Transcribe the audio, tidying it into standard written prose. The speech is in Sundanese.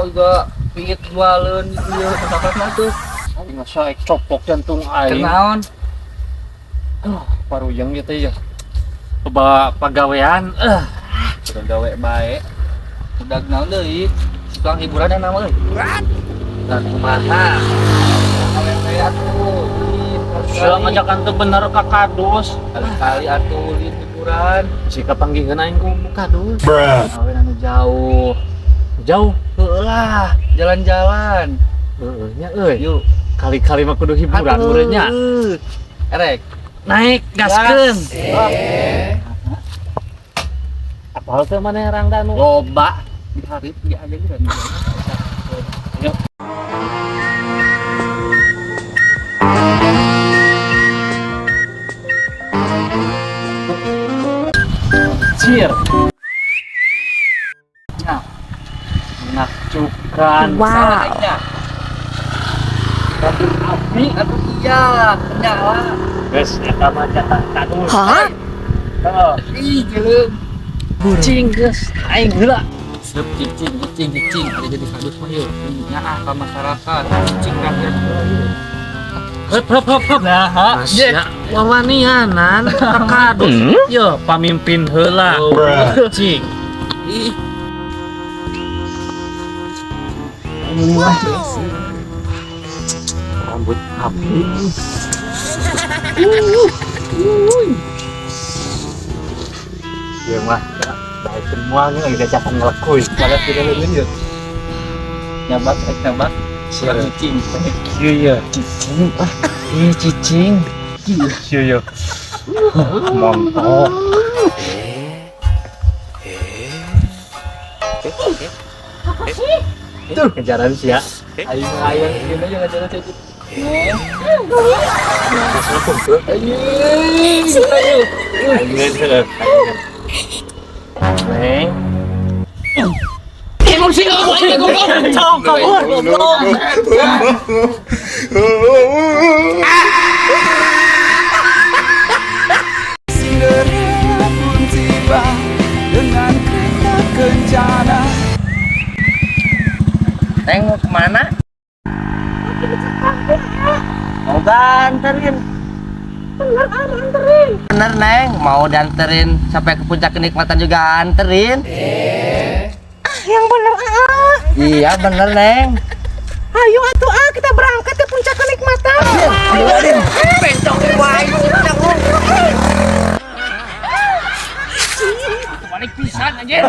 juga pingit jualeun gitu ya, sakapna tuh. Aing asa copok jantung aing. Kenaon? Paruyeng gitu ya. Coba pagawean Udah gawe bae. Udah naon deui? Tukang hiburan yang nama euy. Dan kumaha? Awewe atuh. Sia ngajakan teu bener ka kadus. Kali-kali atuh ulin hiburan. Jika panggiheun aing ku kadus. Awe anu jauh. Jauh. Heueuh lah, jalan-jalan. Heueuh nya euy. Yuk. Kali-kali mah kudu hiburan meureun nya. Erek. Naik gaskeun. Ah, Apal teu maneh Rangdanu? Loba di hareup ge aya ge. Ayo. Cir. Nah, Menakjubkan. wow. Rambut api. Atuh iya, kenyala. Geus eta mah jatah kadus. Hah? Heeh. Ih, jeleung. Cing geus aing heula. Sep cicing cicing cicing ada jadi kadus mah yeuh. Nyaah ka masyarakat, cicing rakyat heula yeuh. Hep hep hep hep. Nah, Masya wawanianan ka kadus. Yo pamimpin heula. Cing. Ih, Rambut api. Iya mah, baik semuanya lagi diajakan ngelekuy. Balas tidak leuleun yeuh. Nyabak, nyabak. Siap. Cicing. Iya iya, cicing. Ah, iya cicing. Iya iya. Montok. Tuh, kejaran sih ya. Aing ayang ieu aja ngajaran cicing. Neng. Emosi goblok. Kabur. Cinderella pun tiba dengan kereta kencana. Neng mau kemana? Mau ganterin. Bener anterin. Bener Neng, mau dianterin sampai ke puncak kenikmatan juga anterin. Ah, yang bener ah. Iya bener Neng. Ayo atuh ah, kita berangkat ke puncak kenikmatan. Ayo Din. Bencong wae. Balik pisan anjir.